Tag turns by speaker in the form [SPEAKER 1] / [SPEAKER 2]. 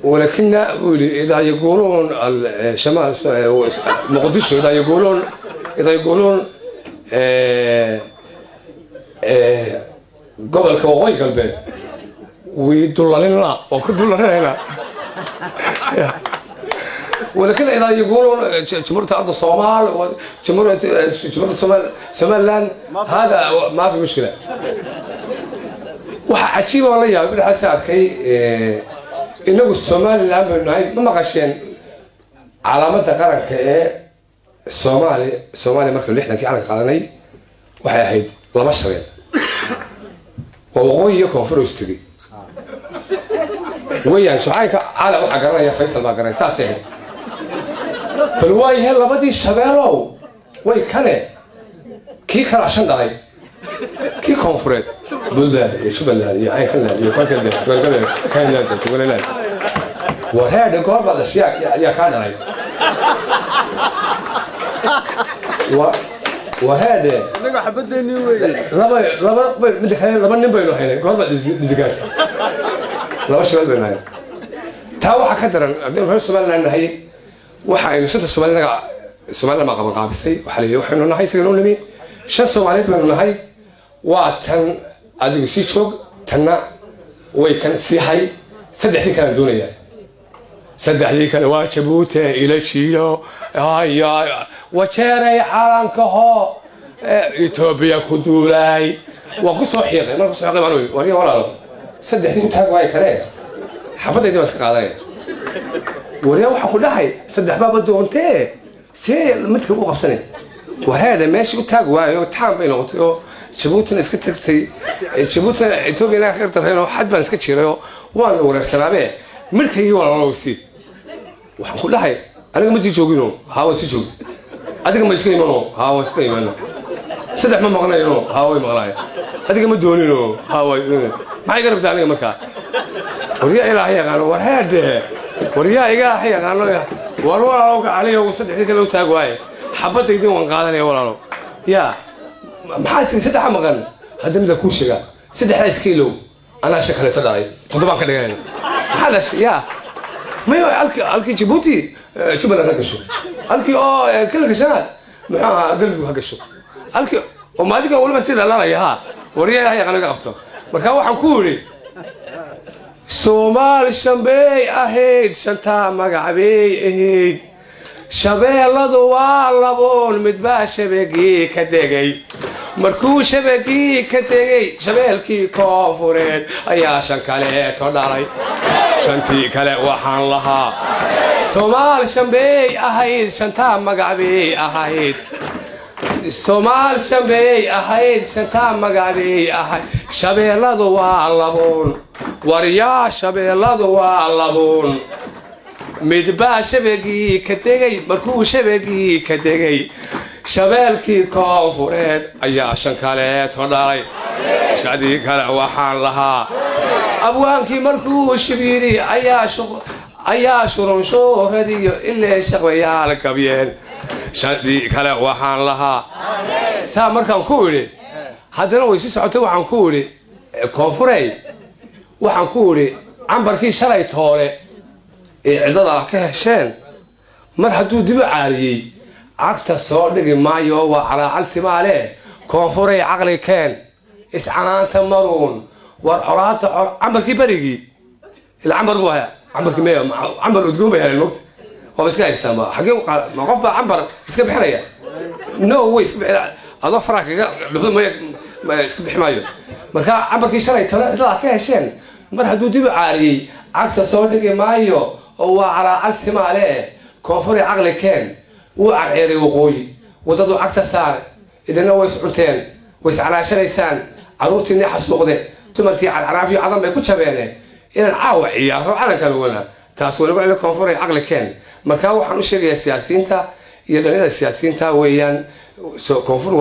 [SPEAKER 1] ولكن إذا يقولون الشمال مقدشو، إذا يقولون gobolka Waqooyi Galbeed way dullalinaa oo ku dullalinayna، ولكن اذا يقولون جمهورية ارض الصومال وجمهورية الصومال سومالان، هذا ما في مشكلة. Waxa cajiiba oo la yaabay bidxaas arkay, inagu Somaliland baynu nahay. Ma maqasheen calaamadda qaranka ee Soomaaliya? Soomaaliya markaynu 60-kii calanka qaadanay waxay ahayd laba shabeel, waa waqooyi iyo koonfur is tegey weeyaan. Shucaynka cala waxaa garanaya, Faysal baa garanaya. Saasay ahayd. Bal waayahe, labadii shabeelow way kane, kii kalaa shan dhalay, kii koonfureed Puntland iyo Jubbaland iyo Caynkaland iyo Kanland. Wareedha, goor baad dhashay? Yaa kaa dhalay? Wareedhe,
[SPEAKER 2] Innaga xabadeenii weeye.
[SPEAKER 1] Laba laba midda kale, laba nin baynu haynay. Goor baad dhidigaatay? Laba shabeel baynu haynay. Taa waxaa ka daran, haddaynu reer Somaliland nahay, waxa aynu shanta Soomaalinaga Somaliland baa qaban qaabisay. Waxaa la yidhi waxaynu nahay isaga noo nimi, shan Soomaaliyeed baynu nahay. Waa tan adigu sii joog, tanna way kan sii hay. Saddexdii kalean doonayaa, saddexdii kale waa Jabuuti ila jiido ay wajeeray calankaho Etoobiya ku duulaay. Waa ku soo xiiqay. Marka kusoo xiiqay baan ii warya, walaalo, saddexdii u taag waayo karee, xabadaydii baan iska qaadanaya. Waryaa, waxaa ku dhahay saddex baaba doontee, see midka u qabsanay? Wareeda meeshii u taag waayo, taan bay noqotay oo Jabuutina iska tagtay, Jabuutina Etoobiyana ka dareen oo xad baan iska jiray oo waan wareersanaabe. Midhkaygii walaalo sii, waxaan ku dhahay aniga ma sii joogino. Haa, waa sii joogtay. Adiga ma iska imano? Haa, waa iska imano. Saddex ma maqnayno? Haa, way maqnaay. Adiga ma doonino? Haa, way. Maxay iga rabtaa aniga markaa? Waryaa Ilaahay yaqaano, war heedhe, waryaa Ilaahay yaqaano, war walaalo aniga saddexdii kale u taag waaye, xabadaydin waan qaadanaya. Walaalo, yaa maxaa tiri? Saddexa maqan. Hadda mida kuu sheegaa, saddexdaa iska ilow, anaa shan kaleeto dhalay, toddobaan ka dhiganayna. Maxaa dhashay? Yaa mayo, halkii Jabuuti Jubbaland ha gasho, halkii oo kalanka shanaad muxuu ahaa Galmudug ha gasho, halkii oo maadiga waliba si dhalaalaya. Ha, waryaa Ilaahay yaqaano iga qabto. Marka waxaan ku yidhi, Soomaali shanbey ahayd, shantaa magac bay ahayd. Shabeelladu waa laboon, midbaa shabagii ka degay. Markuu shabagii ka degay, shabeelkii koonfureed ayaa shan kaleeto dhalay. Shantii kale waxaan lahaa, Soomaali shanbey ahayd, shantaa magac bay ahayd. Soomaali shanbey ahayd, shantaa magac bay ahayd. Shabeelladu waa laboon, waryaa, shabeelladu waa laboon, midbaa shabagii ka degay. Markuu shabagii ka degay, shabeelkii koonfureed ayaa shan kaleeto dhalay. Shadii kale waxaan lahaa, abwaankii markuu shibiiri ayaa shurunshuuradiyo illee shaqbayaal gabyeen. Shantii kale waxaan lahaa, saa markaan ku idhi, haddana way sii socotay. Waxaan ku idhi koonfurey, waxaan ku idhi cambarkii shalay toole ee cidlada ka hesheen, mar hadduu dib u caariyey, cagta soo dhigi maayo, waa calaacal timaale. Koonfuray, caqli keen, iscanaanta maruun, war colaada cambarkii berigii ila cambar buu hayaa. Cambarkii me cambar udgoon bay heleen, mogta waaba iska haystaan ba. Xagee ma qof baa cambar iska bixinaya? No way, iska bixin adoo faraha kaga dhufdo maya, iska bixi maayo. Marka cambarkii shalay tole cidlada ka hesheen, mar hadduu dib u caariyey, cagta soo dhigi maayo oo waa calaacal timaale. Koonfuray, caqli keen. Wuu carceeray waqooyi, waddadu cagta saare, idina way iscunteen, way iscalaashanaysaan, carruurtiinii xasuuqde, dumarkii carcaraafyo cadan bay ku jabeene. Inaan caawa ciyaaro calankan wana taas waliba ila. Koonfuray, caqli keen. Marka waxaan u sheegayaa siyaasiyiinta iyo dhalinyarada siyaasiyiinta weeyaan koonfur.